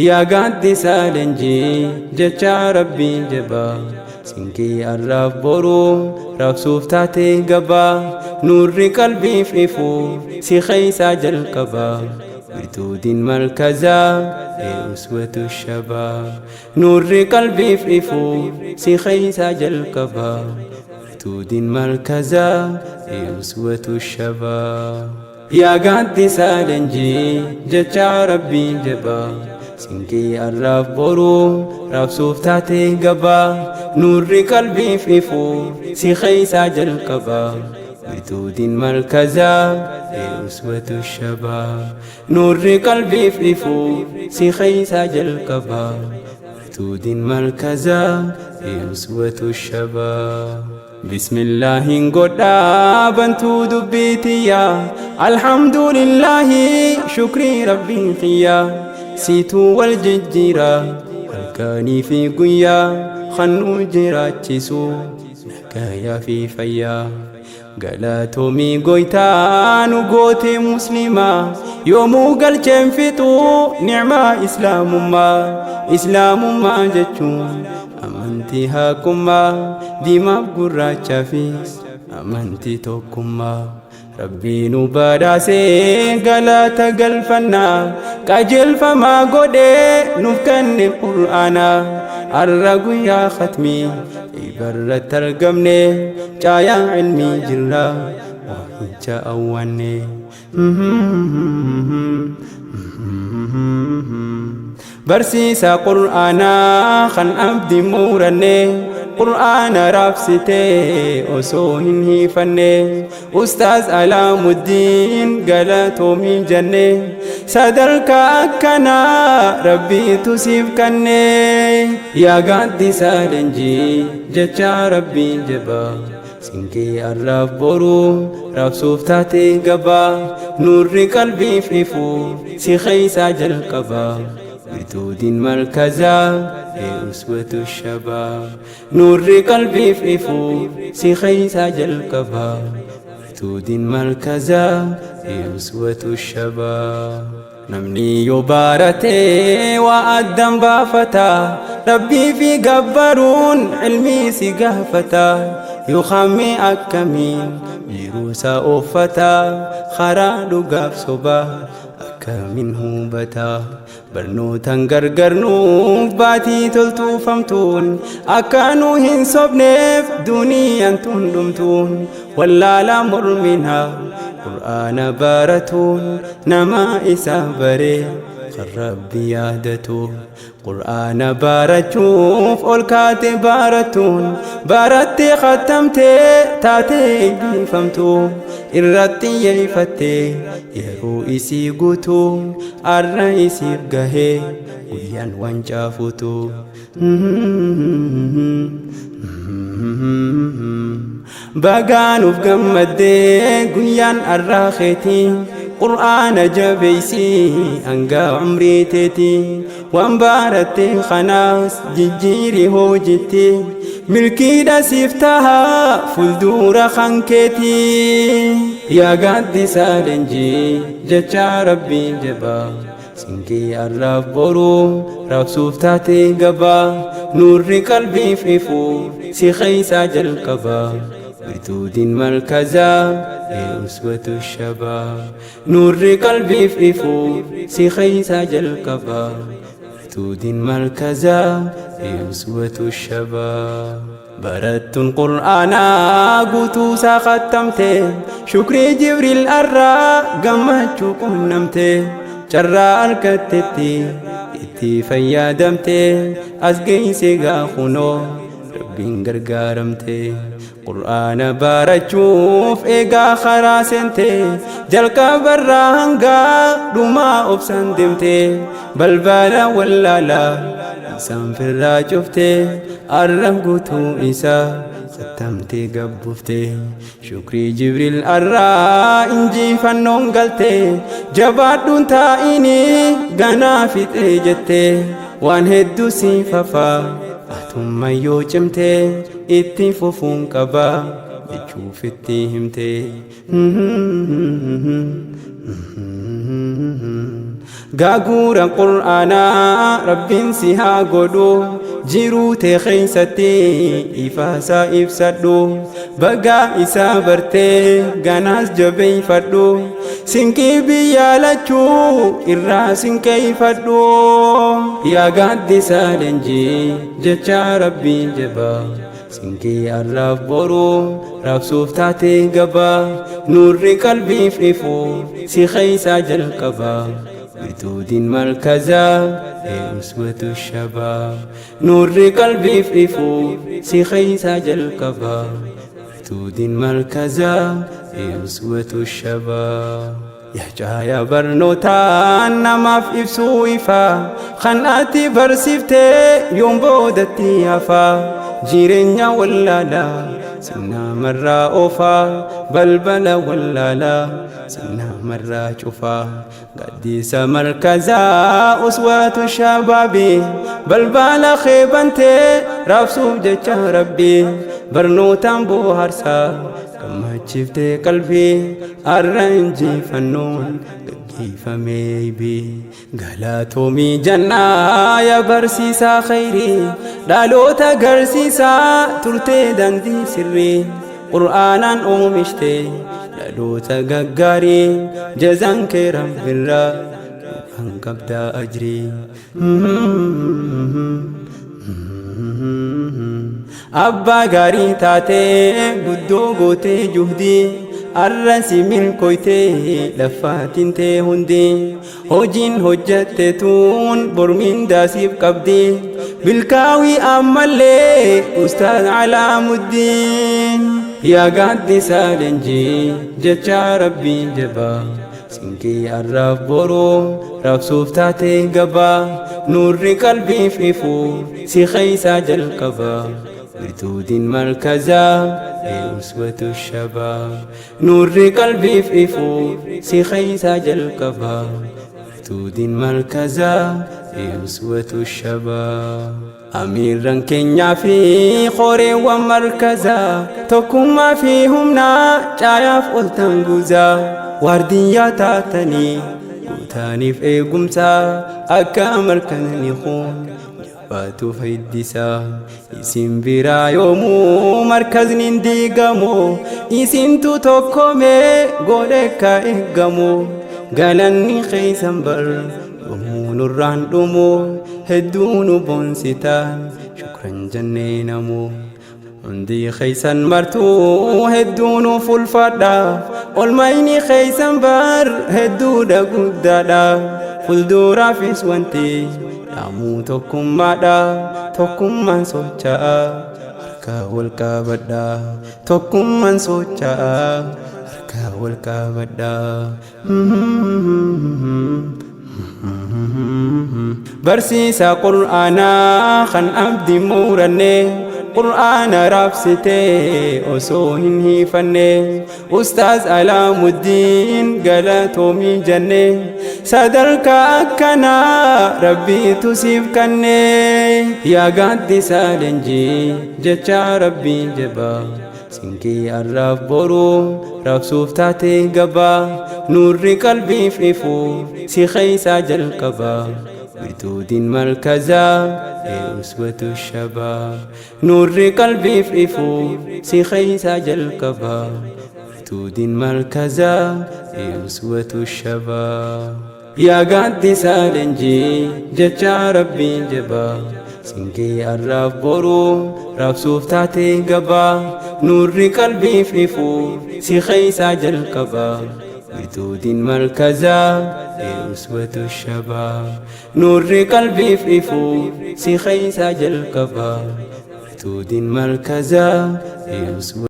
Yaa gaaddisaa leenjii jecha rabbii jabaa sinqii arraaf boruu raabsuuf taatee gabaa nuurri qalbiif ifuu si keeysaa jalqabaa wirtuudiin markazaa ee uswatu shabaa nuurri qalbiif ifuu si keeysaa jalqabaa wirtuudiin markazaa ee uswatu shabaa. Yaa gaaddisaa leenjii jecha rabbii jabaa sinqii arraaf boruu raabsuuf taatee gabaa nuurri qalbiif ifuu si keeysaa jalqabaa wirtuudiin markazaa ee uswatu shabaa nuurri qalbiif ifuu si keeysaa jalqabaa wirtuudiin markazaa ee uswatu shabaa. Bismillaahin godhaa bantuu dubbiitiyyaa alhamdulillaahi shukrii rabbiin kiyyaa siituu wal jijjiira halkanii fi guyyaa kan nu jiraachisu nagayaa fi fayyaa galatoomii goytaa nu goote muslimaa yoomuu galcheen fixuu nicmaa islaamummaa islaamummaa jechuun amantii haqummaa diimaaf gurraachaafis amantii tokkummaa rabbii nu badhaasee galata galfannaa qajeelfamaa godhee nuuf kenne qur'aanaa arra guyyaa khatmii ibarratti argamne caayaa ilmii jirra waahicha awwaanne. Barsiisa qur'aanaa kan abdii muranne qur'aana raabsitee osoo hin hiifanne ustaaz Alaamuddin galatoomii jenne sadarkaa akkanaa rabbiitu siif kanne. Yaa gaaddisaa leenjii jecha rabbii jabaa sinqii arraaf boruu raabsuuf taatee gabaa nuurri qalbiif ifuu si keeysaa jalqabaa wirtuudiin markazaa ee uswatu shabaa nuurri qalbiif ifuu si keeysaa jalqabaa wirtuudiin markazaa ee uswatu shabaa. Namni yoo baratee waa addan baafata rabbii fi gabbaruun ilmii si gaafata yookaan mee akkamiin jiruusaa uffata karaa dhugaaf sobaa akkamiin hubata barnootaan gargarnuuf baatii toltuufamtuun akka nu hin sobneef duniyaan tun dhumtuun wallaalaa morminaa qur'aana baratuun nama isa bare kan rabbi yaadatu qur'aana barachuuf ol kaate baratuun barattee khattamtee taatee eebbifamtu irratti yeeyfattee yeroo isii guutuu arra isiif gahee guyyaan waan caafutu. Bagaanuuf gammaddee guyyaan arraa keetii qur'aana jabeeysii hanga umrii teetii waan baratte kanaas jijjiiri hojitti milkiidha siif taha fuuldura kan keetii. Yaa gaaddisaa leenjii jecha rabbii jabaa sinqii arraaf boruu raabsuuf taatee gabaa nuurri qalbiif ifuu si keeysaa jalqabaa wirtuudiin markazaa ee uswatu shabaa nuurri qalbiif ifuu si keeysaa jalqabaa wirtuudiin markazaa ee uswatu shabaa. Barattuun qur'aanaa guutuusaa khattamte shukrii jibriil arraa gammachuu qunnamte carraa argattetti itti fayyadamte as geeyse gaafunoo rabbiin gargaaramte qur'aana barachuuf eegaa karaa seente jalqabarraa hangaa dhumaa obsaan deemte balbala wallaalaa isaan firraa cufte arra guutuu isaa khattamtee gabbufte shukrii jibriil arraa injifannoon galte jabaadhuun taa'inii ganaa fixee jette waan hedduu siif hafaa atumma yoo cimte itti fufuun qaba jechuuf itti himte. Gaaguura qur'aanaa rabbiin si haa godhu, jiruu tee keeysatti ifaasaa ibsadhu. Bagaa isaa bartee ganaas jabeeyfadhu, sinqii biyyaa lachuu irraa sinqeeyfadhu. Yaa gaaddisaa leenjii jecha rabbii jabaa, sinqii arraaf boruu raabsuuf taatee gabaa. Nuurri qalbiif ifu si keeysaa jalqabaa, Wirtuudiin markazaa uswatu shabaab. Nuurri qalbiif ifu si keeysaa jalqabaa, Wirtuudiin markazaa uswatu shabaab. Yaa caaya barnootaan namaaf ibsuu ifaa, kan ati barsiiftee yoom boodatti hafaa. Jireenya wallaalaa sinnaa marraa oofaa, balbala wallaalaa sinnaa marraa cufaa. Gaddisa markazaa uswatu shabaabi, balbala keebantee raabsuuf jecha rabbii. Barnootaan bohaarsaa gammachiiftee qalbii, arra injifannoon gaggeeffamee. Galatoomii jannaa yaa barsiisaa khayrii, dhaloota garsiisaa turtee dandii sirrii. Qur'aanaan oomishtee dhaloota gaggaarii, jazaan kee rabbirraa dhugaan qabdaa ajrii. Abbaa gaarii taatee guddoo gootee juhdii, arra si milkoytee laffaatiin tee hundi. Hojiin hojjatte tuun bormiin daasiif qabdi, milkaawii ammallee Ustaaz Alaamuddin. Yaa gaaddisaa leenjii jecha rabbii jabaa, sinqii arraaf boruu raabsuuf taatee gabaa. Nuurri qalbiif ifu si keeysaa jalqabaa, Wirtuudiin markazaa uswatu shabaab. Nuurri qalbiif ifu si keeysaa jalqabaa, Wirtuudiin markazaa uswatu shabaab. Amiirran keenyaa fi qoreewwan markazaa, tokkummaa fi humnaa caayaaf oltan guuzaa. Waardiyyaa taatanii guutaaniif eegumsaa, akka markazni kun jabaatu fayyisaa. Isin biraa yoomuu markazni hin diigamu, isintu tokkomee godhe ka eeggamu. Galanni keeysan bar yoomuu nurraan dhumu, hedduu nu boonsitaan shukran jennee namu. Hundi keeysan martuu hedduu nuuf ulfaadha, olmayni keeysan bar hedduudha guddaadha. Fuulduraafis wanti dhaamuu tokkummaadha, tokkummaan socho'a harka wal qabadha, tokkummaan socho'a harka wal qabadha. Barsiisa qur'aanaa kan abdii muranne, qur'aana raabsitee osoo hin hiifanne, Ustaaz Alaamuddin galatoomii jenne. Sadarkaa akkanaa rabbiitu siif kanne. Yaa gaaddisaa leenjii jecha rabbii jabaa, sinqii arraaf boruu raabsuuf taatee gabaa. Nuurri qalbiif ifu si keeysaa jalqabaa, Wirtuudiin markazaa uswatu shabaab. Nuurri qalbiif ifu si keeysaa jalqabaa, Wirtuudiin markazaa uswatu shabaab. Yaa gaaddisaa leenjii jecha rabbii jabaa, sinqii arraaf boruu raabsuuf taatee gabaa. Nuurri qalbiif ifu si keeysaa jalqabaa, Wirtuudiin markazaa uswatu shabaab. Nuurri qalbiif ifu si keeysaa jalqabaa, Wirtuudiin markazaa.